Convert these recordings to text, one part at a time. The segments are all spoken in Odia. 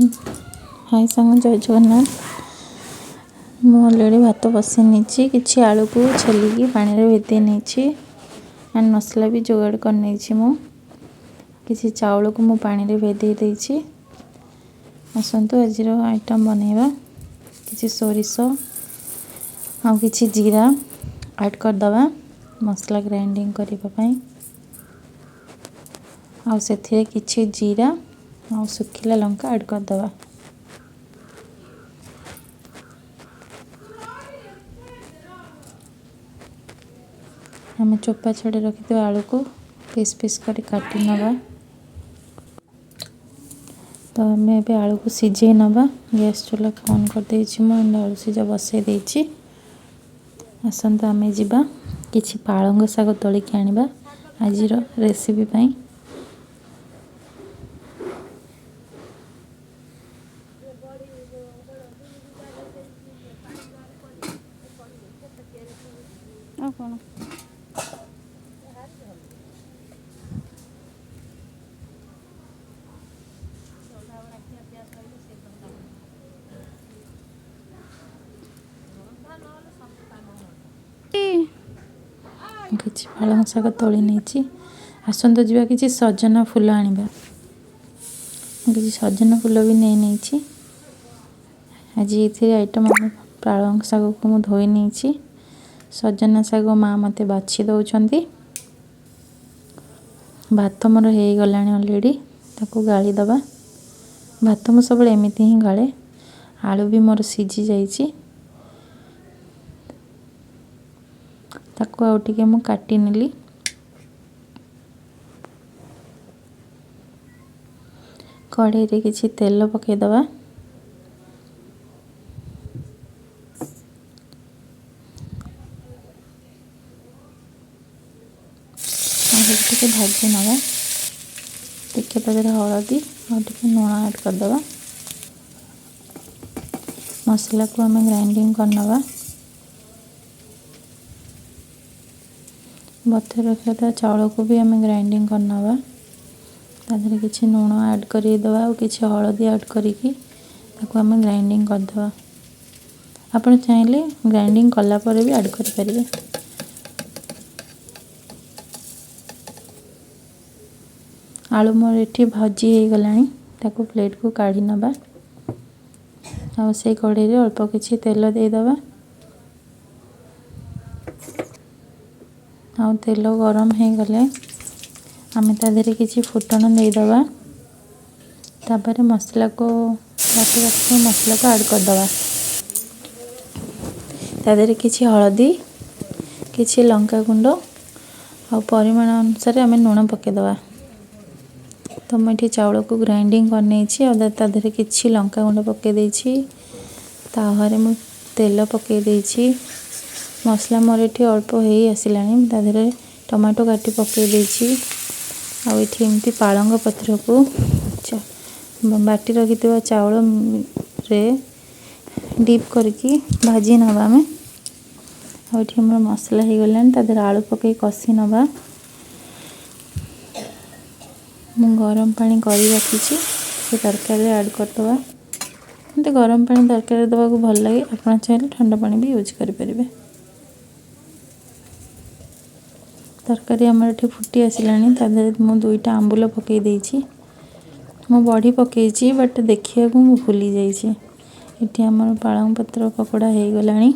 ହାଇ ସାଙ୍ଗ, ଜୟ ଜଗନ୍ନାଥ। ମୁଁ ଅଲରେଡ଼ି ଭାତ ବସାଇ ନେଇଛି। କିଛି ଆଳୁକୁ ଛେଲିକି ପାଣିରେ ଭିଦେଇ ନେଇଛି ଆଣ୍ଡ ମସଲା ବି ଯୋଗାଡ଼ କରିନେଇଛି। ମୁଁ କିଛି ଚାଉଳକୁ ମୁଁ ପାଣିରେ ଭେଦେଇ ଦେଇଛି। ଆସନ୍ତୁ ଆଜିର ଆଇଟମ୍ ବନେଇବା। କିଛି ସୋରିଷ ଆଉ କିଛି ଜିରା ଆଡ଼୍ କରିଦେବା ମସଲା ଗ୍ରାଇଣ୍ଡିଙ୍ଗ କରିବା ପାଇଁ, ଆଉ ସେଥିରେ କିଛି ଜିରା ଆଉ ଶୁଖିଲା ଲଙ୍କା ଆଡ଼୍ କରିଦେବା। ଆମେ ଚୋପା ଛଡ଼େଇ ରଖିଥିବା ଆଳୁକୁ ପିସ୍ ପିସ୍ କରି କାଟି ନେବା। ତ ଆମେ ଏବେ ଆଳୁକୁ ସିଝେଇ ନେବା। ଗ୍ୟାସ୍ ଚୁଲା ଅନ୍ କରିଦେଇଛି ମୁଁ ଆଣ୍ଡ ଆଳୁ ସିଝା ବସେଇ ଦେଇଛି। ଆସନ୍ତୁ ଆମେ ଯିବା କିଛି ପାଳଙ୍ଗ ଶାଗ ତୋଳିକି ଆଣିବା ଆଜିର ରେସିପି ପାଇଁ। ଆଉ କ'ଣ? କିଛି ପାଳଙ୍ଗ ଶାଗ ତୋଳି ନେଇଛି। ଆସନ୍ତୁ ଯିବା କିଛି ସଜନା ଫୁଲ ଆଣିବା। ମୁଁ କିଛି ସଜନା ଫୁଲ ବି ନେଇ ନେଇଛି। ଆଜି ଏଥିରେ ଆଇଟମ୍ ଆମେ ପାଳଙ୍ଗ ଶାଗକୁ ମୁଁ ଧୋଇ ନେଇଛି। ସଜନା ଶାଗ ମା ମୋତେ ବାଛି ଦେଉଛନ୍ତି। ଭାତ ମୋର ହେଇଗଲାଣି ଅଲରେଡ଼ି, ତାକୁ ଗାଳି ଦେବା। ଭାତ ମୁଁ ସବୁବେଳେ ଏମିତି ହିଁ ଗାଳେ। ଆଳୁ ବି ମୋର ସିଝି ଯାଇଛି, ତାକୁ ଆଉ ଟିକେ ମୁଁ କାଟି ନେଲି। କଢ଼େଇରେ କିଛି ତେଲ ପକାଇଦେବା। ଆଉ ଟିକେ ଭାଜି ନେବା। ଟିକେ ତା ଦେହରେ ହଳଦୀ ଆଉ ଟିକେ ଲୁଣ ଆଡ଼୍ କରିଦେବା। ମସଲାକୁ ଆମେ ଗ୍ରାଇଣ୍ଡିଙ୍ଗ କରିନେବା। ବତୁରେଇ ରଖିଥିବା ଚାଉଳକୁ ବି ଆମେ ଗ୍ରାଇଣ୍ଡିଙ୍ଗ କରିନେବା। ତା ଦେହରେ କିଛି ଲୁଣ ଆଡ଼୍ କରିଦେବା ଆଉ କିଛି ହଳଦୀ ଆଡ଼୍ କରିକି ତାକୁ ଆମେ ଗ୍ରାଇଣ୍ଡିଙ୍ଗ କରିଦେବା। ଆପଣ ଚାହିଁଲେ ଗ୍ରାଇଣ୍ଡିଙ୍ଗ କଲା ପରେ ବି ଆଡ଼୍ କରିପାରିବେ। ଆଳୁ ମୋର ଏଠି ଭାଜି ହେଇଗଲାଣି, ତାକୁ ପ୍ଲେଟ୍କୁ କାଢ଼ି ନେବା। ଆଉ ସେଇ କଢ଼େଇରେ ଅଳ୍ପ କିଛି ତେଲ ଦେଇଦେବା। ଆଉ ତେଲ ଗରମ ହେଇଗଲେ ଆମେ ତା ଦେହରେ କିଛି ଫୁଟଣ ଦେଇଦେବା। ତାପରେ ମସଲାକୁ ବାଟି ରଖିଥିବା ମସଲାକୁ ଆଡ଼୍ କରିଦେବା। ତା ଦେହରେ କିଛି ହଳଦୀ, କିଛି ଲଙ୍କା ଗୁଣ୍ଡ ଆଉ ପରିମାଣ ଅନୁସାରେ ଆମେ ଲୁଣ ପକାଇଦେବା। ତ ମୁଁ ଏଠି ଚାଉଳକୁ ଗ୍ରାଇଣ୍ଡିଙ୍ଗ କରିନେଇଛି ଆଉ ତା ଦେହରେ କିଛି ଲଙ୍କା ଗୁଣ୍ଡ ପକାଇ ଦେଇଛି। ତାୱାରେ ମୁଁ ତେଲ ପକାଇ ଦେଇଛି। ମସଲା ମୋର ଏଠି ଅଳ୍ପ ହେଇ ଆସିଲାଣି, ମୁଁ ତା ଦେହରେ ଟମାଟୋ କାଟି ପକାଇ ଦେଇଛି। ଆଉ ଏଠି ଏମିତି ପାଳଙ୍ଗ ପତ୍ରକୁ ବାଟି ରଖିଥିବା ଚାଉଳରେ ଡିପ୍ କରିକି ଭାଜି ନେବା ଆମେ। ଆଉ ଏଠି ଆମର ମସଲା ହେଇଗଲାଣି, ତା ଦେହରେ ଆଳୁ ପକାଇ କଷି ନେବା। ମୁଁ ଗରମ ପାଣି କରି ରଖିଛି, ସେ ତରକାରୀରେ ଆଡ଼୍ କରିଦେବା। ମୋତେ ଗରମ ପାଣି ତରକାରୀରେ ଦେବାକୁ ଭଲ ଲାଗେ, ଆପଣ ଚାହିଁଲେ ଥଣ୍ଡା ପାଣି ବି ୟୁଜ୍ କରିପାରିବେ। ତରକାରୀ ଆମର ଏଠି ଫୁଟି ଆସିଲାଣି, ତା ଦେହରେ ମୁଁ 2ଟା ଆମ୍ବୁଲ ପକାଇ ଦେଇଛି। ମୁଁ ବଢ଼ି ପକାଇଛି, ବଟ୍ ଦେଖିବାକୁ ମୁଁ ଭୁଲି ଯାଇଛି। ଏଠି ଆମର ପାଳଙ୍ଗ ପତ୍ର ପକୋଡ଼ା ହେଇଗଲାଣି।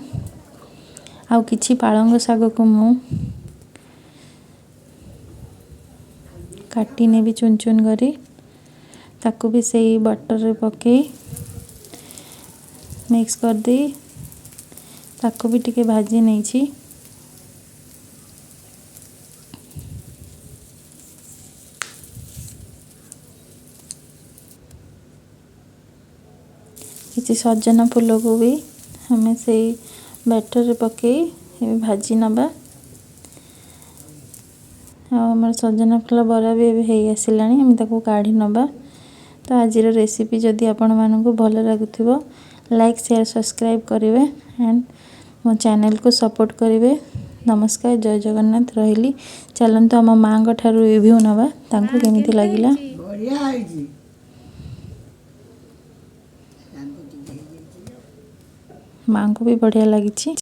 ଆଉ କିଛି ପାଳଙ୍ଗ ଶାଗକୁ ମୁଁ କାଟି ନେବି ଚୁନ ଚୁନ କରି, ତାକୁ ବି ସେଇ ବଟରରେ ପକାଇ ମିକ୍ସ କରିଦେଇ ତାକୁ ବି ଟିକେ ଭାଜି ନେଇଛି। କିଛି ସଜନା ଫୁଲକୁ ବି ଆମେ ସେଇ ବ୍ୟାଟରରେ ପକାଇ ଏବେ ଭାଜି ନେବା। ଆଉ ଆମର ସଜନା ଫୁଲ ବରା ବି ଏବେ ହେଇ ଆସିଲାଣି, ଆମେ ତାକୁ କାଢ଼ି ନେବା। ତ ଆଜିର ରେସିପି ଯଦି ଆପଣମାନଙ୍କୁ ଭଲ ଲାଗୁଥିବ, ଲାଇକ୍, ସେୟାର, ସବସ୍କ୍ରାଇବ୍ କରିବେ ଆଣ୍ଡ ମୋ ଚ୍ୟାନେଲକୁ ସପୋର୍ଟ କରିବେ। ନମସ୍କାର, ଜୟ ଜଗନ୍ନାଥ। ରହିଲି, ଚାଲନ୍ତୁ ଆମ ମାଆଙ୍କ ଠାରୁ ରିଭ୍ୟୁ ନେବା ତାଙ୍କୁ କେମିତି ଲାଗିଲା। ବଢ଼ିଆ ହେଇଛି। ମାଆଙ୍କୁ ବି ବଢ଼ିଆ ଲାଗିଛି।